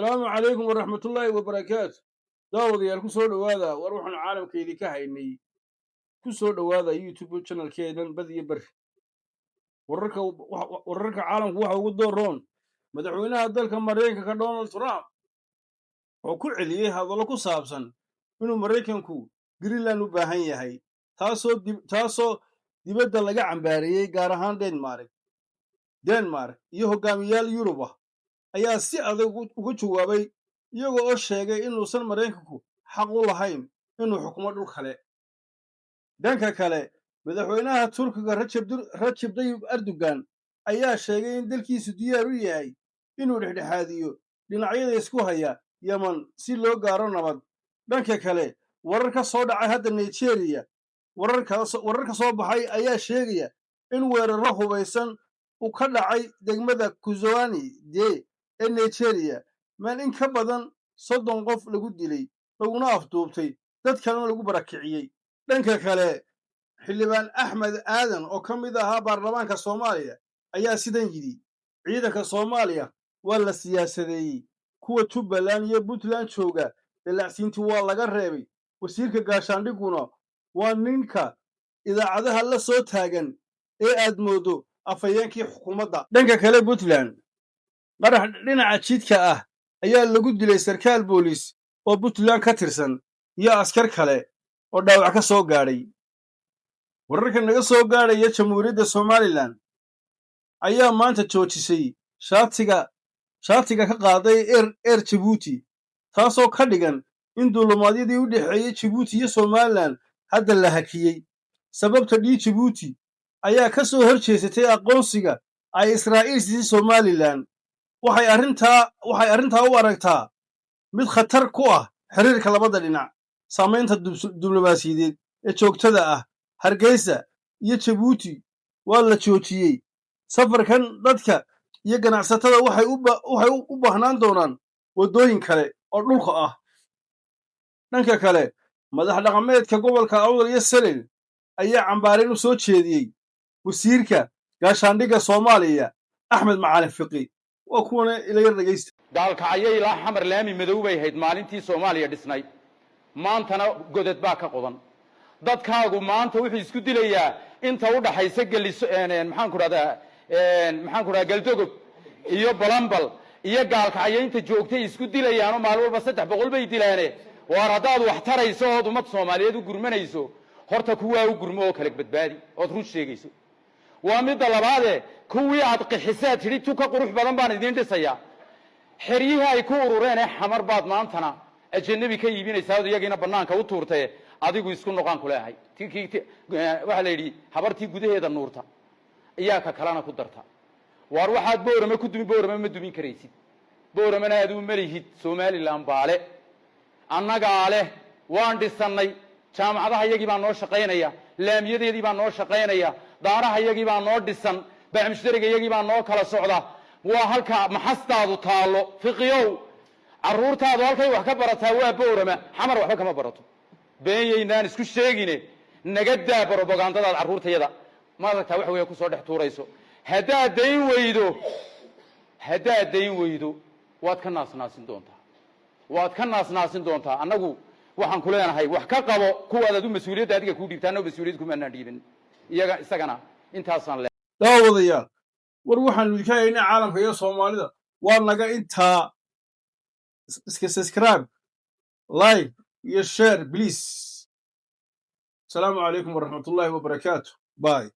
Asalaamu calaykum waraxmatullaahi wabarakaatu. Daawadayaal, ku soo dhowaada war waxaanu caalamka idinka haynay. Ku soo dhowaada YouTube channelkeenan Bad iyo Beri. Wararka caalamku waxa ugu dooroon: madaxweynaha dalka Maraykanka Donald Trump oo ku celiyey hadallo ku saabsan inuu Maraykanku Greenland u baahan yahay, taasoo dibadda laga cambaareeyey, gaar ahaan Denmark iyo hogaamiyaal Yurub ah ayaa si adag uga jawaabay, iyaga oo sheegay inuusan Maraykanku xaq u lahayn inuu xukumo dhul kale. Dhanka kale, madaxweynaha Turkiga Rajab Dayib Erdogan ayaa sheegay in dalkiisu diyaar u yahay inuu dhexdhexaadiyo dhinacyada isku haya Yemen si loo gaaro nabad. Dhanka kale, warar ka soo dhacay hadda Nigeria, warar ka soo baxay ayaa sheegaya in weerarro hubaysan uu ka dhacay degmada Kuzawani de ee Nigeria, meel in ka badan 30 qof lagu dilay, laguna afduubtay, dad kalena lagu barakiciyey. Dhanka kale, xildhibaan Axmed Aadan oo ka mid ahaa baarlamaanka Soomaaliya ayaa sidan yidhi: "Ciidanka Soomaaliya waa la siyaasadeeyey. Kuwa Jubbaland iyo Puntland jooga dallacsiintii waa laga reebay. Wasiirka gaashaandhiguna waa ninka idaacadaha la soo taagan ee aad mooddo afhayeenkii xukuumadda." Dhanka kale, Puntland, qarax dhinaca jidka ah ayaa lagu dilay sarkaal booliis oo Puntland ka tirsan iyo askar kale oo dhaawac ka soo gaadhay. Wararka naga soo gaadhaya Jamhuuriyadda Somaliland ayaa maanta joojisay shaatiga ka qaaday Air Jabuuti, taasoo ka dhigan in duulumaadyadii u dhexeeyey Jabuuti iyo Somaliland hadda la hakiyey. Sababta dhii Jabuuti ayaa ka soo hor jeesatay aqoonsiga ay Israa'iil siisay Somaliland. Waxay arrintaa u aragtaa mid khatar ku ah xiriirka labada dhinac. Saamaynta diblomaasiyadeed ee joogtada ah Hargeysa iyo Jabuuti waa la joojiyey. Safarkan dadka iyo ganacsatada waxay u baahnaan doonaan waddooyin kale oo dhulka ah. Dhanka kale, madax dhaqameedka gobolka Awdal iyo Selel ayaa cambaarin u soo jeediyey wasiirka gaashaandhigga Soomaaliya Axmed Macalin Fiqi. Waa kuwana, ila yar dhegaysta. Gaalkacyo ilaa Xamar laami madow bay hayd maalintii Soomaaliya dhisnayd. Maantana godad baa ka qodan. Dadkaagu maanta wuxuu isku dilayaa inta u dhaxaysa Geliso, maxaan ku dhahdaa, Galdogob iyo Balambal iyo Gaalkacyo inta joogtay isku dilayaanoo maalin walba 300 bay dilaane. Waar, haddaad wax tarayso ood ummad Soomaaliyeed u gurmanayso, horta kuwaa u gurmo oo kala badbaadi ood run sheegayso. Waa midda labaade, kuwii aad qixisaad tidhi tuka qurux badan baan idiin dhisayaa, xeryihii ay ku urureen ee Xamar baad maantana ajanabi ka iibinaysaa ood iyagiina banaanka u tuurtaye. Adigu isku noqaan kuleehay. Waxaa la yidhi, habartii gudaheeda nuurta iyaa ka kalena ku darta. Waar, waxaad Boorame ku dumin, Boorame ma dumin karaysid. Booramena aduu malihid, Somaliland baale, annagaa leh. Waan dhisannay. Jaamacadaha iyagii baa noo shaqaynaya, laamiyadeedii baa noo shaqaynaya, daaraha iyagii baa noo dhisan, bacmushtariga iyagii baa noo kala socda. Waa halka maxastaadu taallo, Fiqiyow. Carruurtaadu halkay wax ka barataa waa Boorama, Xamar waxba kama barato. Beenyaynaan isku sheegine, naga daa brobagandadaad carruurtayada maaragtaa waxa weya kusoo dhex tuurayso. Haddaad dayn weydo, waad ka naasnaasin doontaa, waad ka naasnaasin doontaa. Annagu waxaan ku leenahay, wax ka qabo kuwaad adu mas-uuliyadda adiga kuu dhiibta. Annagu mas-uuliyad kumaanaan dhiibin iyaga. Isagana intaasaan le. Daawadayaal, war waxaanu idinka haynaa caalamka iyo Soomaalida waa naga intaa. Iska subscribe, like iyo share, please. Asalaamu calaykum waraxmatullaahi wabarakaatu. Bye.